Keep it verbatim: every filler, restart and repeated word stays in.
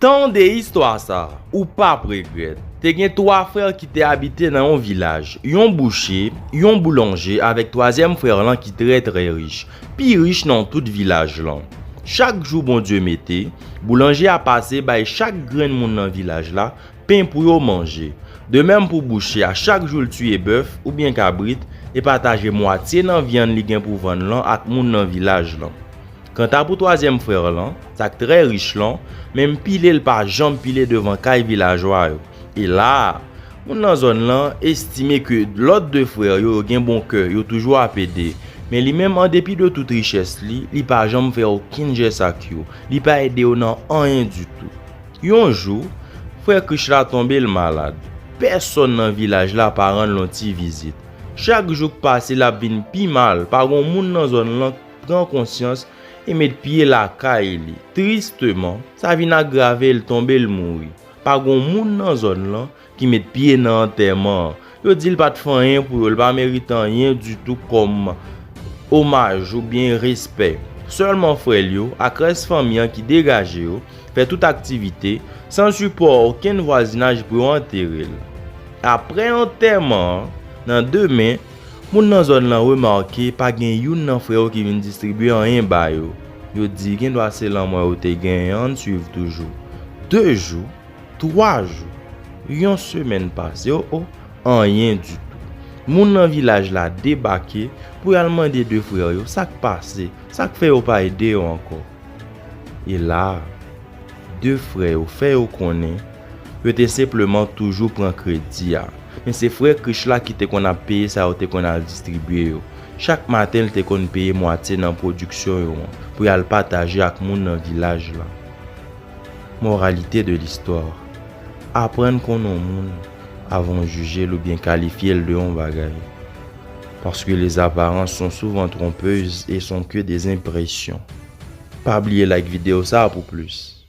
Tande istwa sa, ou p ap regrèt. Te gen twa frè ki te abite nan yon vilaj, yon bouche, yon boulanje avèk twazyèm frè lan ki trè trè rich, pi rich nan tout vilaj lan. Chak jou Bondye mete, boulanje a pase bay chak grenn moun nan vilaj la pen pou yo manje. De menm pou bouche a, chak jou l tiye bèf oubyen kabrit e pataje mwatye nan vyann li gen pou vann lan ak moun nan vilaj lan. Kanta pou twazyèm frè lan, sa k trè rich lan, menm pile l pa janm pile devan kay vilajwa yo. E la a, moun nan zòn lan estime ke lòt de frè yo, yo gen bon kè, yo toujou ap ede. Men li menm, an depi de tout richès li, li pa janm fè okenn jès ak yo. Li pa ede yo nan anyen ditou. Yon jou, frè Krich la tonbe l malad. Pèsonn nan vilaj la pa rann l yon ti vizit. Chak jou k pase, l ap vin pi mal, pa gon moun nan zòn lan k pran konsyans e met pye lakay li. Tristeman, sa vin agrave, l tonbe, l mouri. Pa gon moun nan zòn lan ki met pye nan antèman an. Yo di l pa t fè anyen pou yo, l pa merite anyen ditou kòm omaj oubyen respè. Sèlman frè l yo ak rès fanmi an ki degaje yo fè tout aktivite, san sipò okenn vwazinaj pou yo antere l. Apre antèman an, nan demen, moun nan zòn lan remake pa gen youn nan frè yo ki vin distribye anyen ba yo. Yo di gendwa se lanmò yo te genyen, ann swiv toujou. De jou, twa jou, yon semèn pase, o o, anyen ditou. Moun nan vilaj la debake pou y al mande de frè yo sa k pase, sa k fè yo pa ede yo ankò. E la a, de frè yo fè yo konnen yo te senpleman toujou pran kredi a. Men se frè Krich la ki te konn ap peye sa yo te konn al distribye yo. Chak maten, l te konn peye mwatye nan pwodiksyon yo an pou y al pataje ak moun nan vilaj la. Moralité de l'histoire. Aprann konnen yon moun avan w jije l oubyen kalifye l de yon bagay. Parce que les apparences sont souvent trompeuses et sont que des impressions. Pa bliye like videyo sa a pou plis.